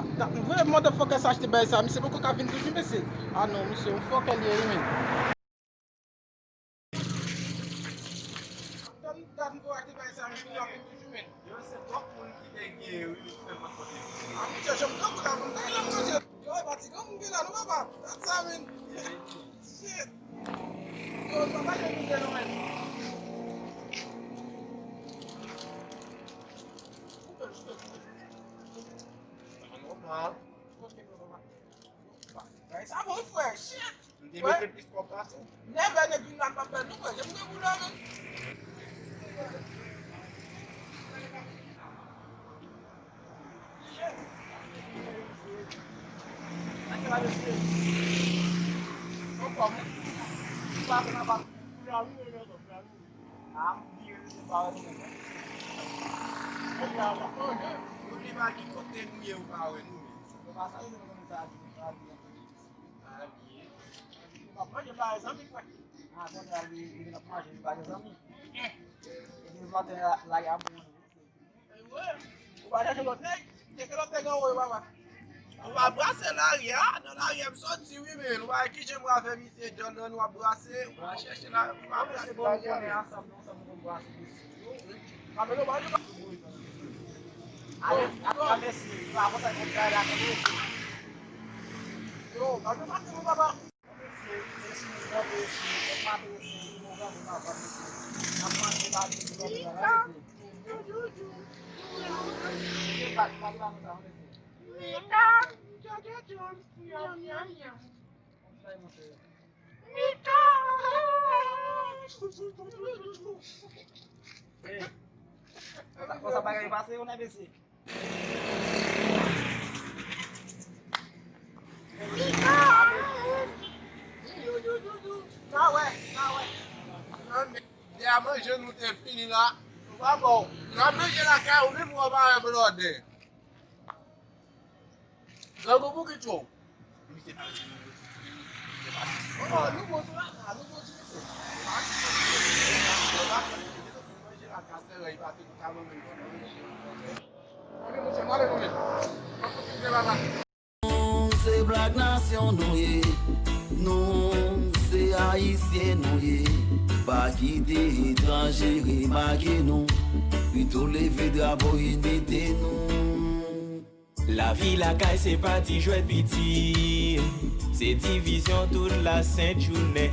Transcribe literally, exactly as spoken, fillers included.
Vre motherfucker sa achte bagay sa, misye poko ka vin toujou, mesye. Ah non, misye, yon fucker li ye, wi, men. Yo, se twòp moun ki te gen, wi, yo fè mwen kote. Ah, misye, jòm tankou la, moun, kay la, manje. Yo, e pa ti granmoun ki la, non, papa. Dat sa, men. Shit. Yo, papa, yo, nou te, non, men. Sa nòmal. Bagay sa bon, frè. Shit. M te mete plis kòb pase w. Nève nèg vin la, m ap pèdi, frè. Jan m te boule, men. Shit. Anke la, mesye. Anfòm, wi. M pa fè nan pa. Pou la, wi, wi, wi, wi. Ah, m vire, se pa wè nou menm. Ou li pa gen kote nou ye, ou pa wè nou menm. Yo pa sa, yo konn sa, yo pa di. Ah, byen. Ou pa manje pa zanmi, frè. Ah, konn sa, li, li ap manje, li pa gen zanmi. Epi maten, la, la, y a bon. Ou pa chèche lòt nèg? Chèche lòt nèg anwo yo, papa. Ou pa brase lari a, nan lari a m soti wi, men ou pa wè kijan m pral fè misye Jordan, w ap brase, ou pa chèche la, ou pa brase lari a, men. Ansanm, nou, ansanm, nou brase mesye. Kamelo, pa ale, pa. Ale, ale, mesye, pa konsa, konsa, la, mesye. Yo, pa ale, pa ale, papa. Konsa bagay pase, yon enbesil. Sa wè, sa wè. Lè a manje nou te fini la. Nou pa bon. N ap manje lakay ou menm ou pa wè blòdè. Grangou pou ki tchou. Nou se Black Nation nou ye. Nou se Ayisyen nou ye. Pa kite etranje remake nou. Pito leve drapo inite nou. Lavi lakay se pa ti jwèt piti. Se divizyon tout la sent jounen.